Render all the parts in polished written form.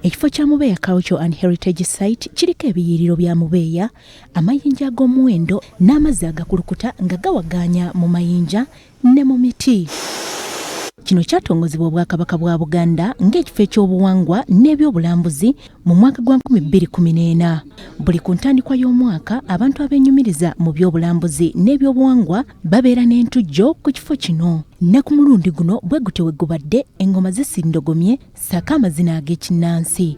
Ekifo kya Mubeeya Cultural and Heritage Site kiriko ebiyiriro bya Mubeeya, amayinja ag'omuwendo n'amazzi agakulukuta nga gawagaanya mu mayinja ne mu miti. Kino kyatongozebwa Obwakabaka bwa Buganda ng'ekifo eky'obuwangwa n'ebyobulambuzi mu mwaka gwa 2014. Buli ku ntandikwa y'omwaka abantu abeenyumiriza mu by'obulambuzi n'ebyobuwangwa babeera n'entujjo ku kifo kino. Ne ku mulundi guno bwe gutyo we gubadde, engoma zisindogomye ssaako amazina ag'ekinnansi.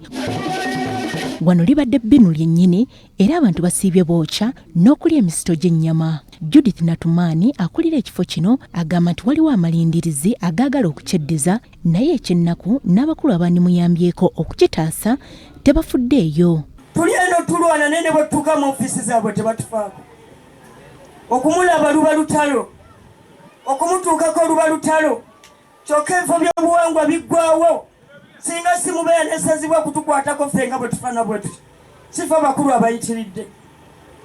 Wano libadde bbinu lyennyini era abantu basiibye bookya n'okulya emisito gy'ennyama. Judith Natumaani akulira ekifo kino agamba nti waliwo amalindirizi agaagala okukyeddiza naye eky'ennaku n'abakulu abandimuyambyeko okukitaasa tebafuddeeyo. Tuli eno tulwana naye ne bwe tutuuka mu ofiisi zaabwe tebatufaako. Okumulaba luba lutalo, okumutuukako luba lutalo. Kyokka ebifo by'obuwangwa biggwawo singa si Mubeeya ne Ssezibwa kutukwatako ffe nga bwe tufaanana bwe tuti. Si ffe abakulu abayitiridde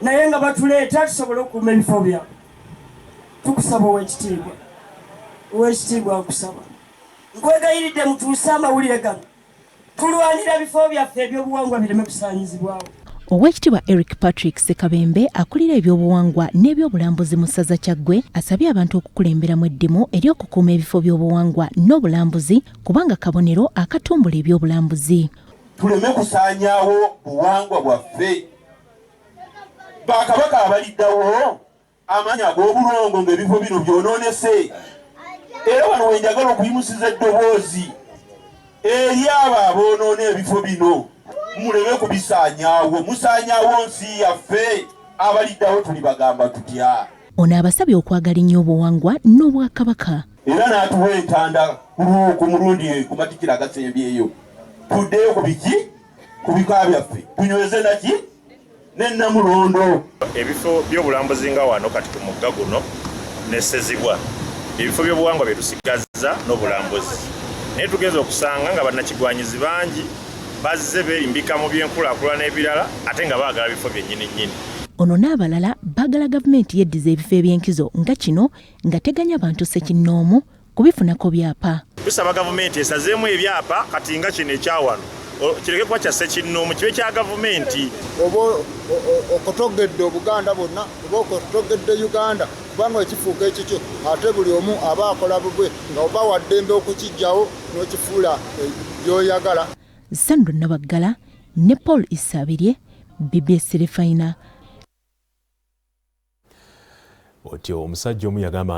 naye nga batuleeta tusobole okukuuma ebifo byabwe. Tukusaba Oweekitiibwa, Oweekitiibwa nkusaba nkwegayiridde mutuuse amawulire gano. Tulwanira bifo byaffe ebyobuwangwa bireme kusaanyizibwawo. Oweekitiibwa Eric Patrick Ssekabembe akulira ebyobuwangwa n'ebyobulambuzi mu ssaza Kyaggwe asabye abantu okukulemberamu eddimu ery'okukuuma ebifo by'obuwangwa n'obulambuzi kubanga kabonero akatumbula ebyobulambuzi. Tuleme kusaanyaawo buwangwa bwaffe. Bakabaka abaliddawo Amaanyi ag'obulongo ng'ebifo bino byonoonese era wano we njagala okuyimusiza eddoboozi eri abo aboonoona ebifo bino muleme kubisaanyaawo, musaanyaawo nsi yaffe, abaliddawo tulibagamba tutya? Ono abasabye okwagala ennyo obuwangwa n'Obwakabaka. Era n'atuwa entanda ku mulundi ku matikkira agasembyeyo tuddeyo ku biki ku bika byaffe tunyweze naki ne Nnamulondo. Ebifo by'obulambuzi nga wano kati ku mugga guno ne Ssezibwa ebifo by'obuwangwa bye tusigazza n'obulambuzi naye tugenze okusanga nga bannakigwanyizi bangi bazze beerimbika mu by'enkulaakulana ebirala ate nga baagala bifo byennyini nnyini. Ono n'abalala baagala gavumenti yeddize ebifo eby'enkizo nga kino nga teganya bantu ssekinnoomu kubifunako byapa. Tusaba gavumenti esazeemu ebyapa kati nga kino ekya wano kireke kuba kya ssekinnoomu kibe kya gavumenti. Oba okotogedde Obuganda bwonna oba okotogedde Uganda kubanga wekifuuka ekikyo ate buli omu aba akola bubwe nga oba waddembe okukiggyawo n'okifuula eh, by'oyagala. Sandra Nabaggala ne Paul Isabirye, bbs Terefayina. Otyo omusajja omu yagamba.